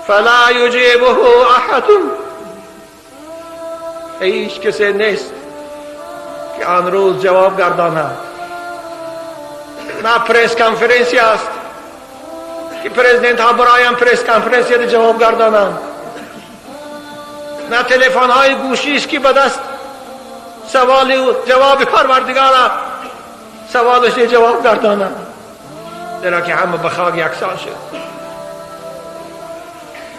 فلا یجیبه احد. هیچ کسی نیست که آن روز جواب گرداند. نه پرس کنفرانسی است که پرزیدنت ها برایم پرس کنفرانسی جواب گردانند، نه تلفن های گوشی است که به دست سوال و جواب پروردگار سوالش جواب گردانند، زیرا که همه به خاک یکسان شد.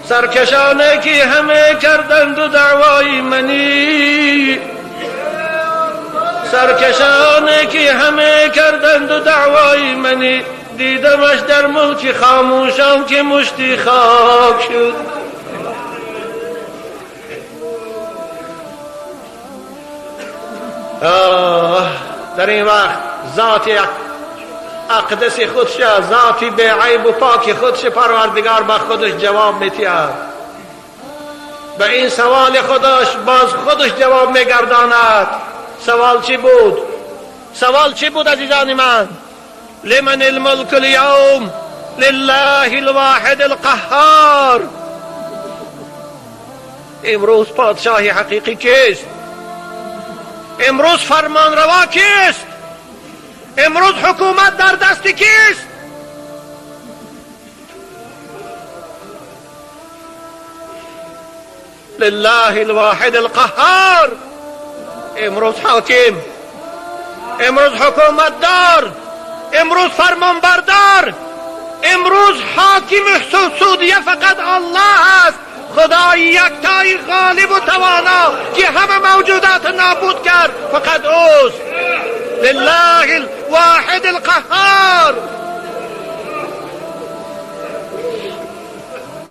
سرکشانه که همه کردند و دعوای منی، سرکشانه که همه کردند و دعوای منی، دیدمش در ملک خاموشان که مشتی خاک شد. آه، در این وقت ذات اقدس خودش، ذاتی به عیب و پاک خودش پروردگار با خودش جواب میتید. به این سوال خودش باز خودش جواب میگرداند. سوال چی بود؟ سوال چی بود عزیزان من؟ لمن الملک اليوم لله الواحد القهار. امروز پادشاه حقیقی کیست؟ امروز فرمانروا کیست؟ امروز حکومت در دست کیست؟ لله الواحد القهار. امروز حاکم، امروز حکومت دار، امروز فرمانبردار، امروز حاکم سعودیه فقط الله است، خدای یکتای غالب و توانا که همه موجودات نابود کرد فقط اوست. لله الواحد القهار.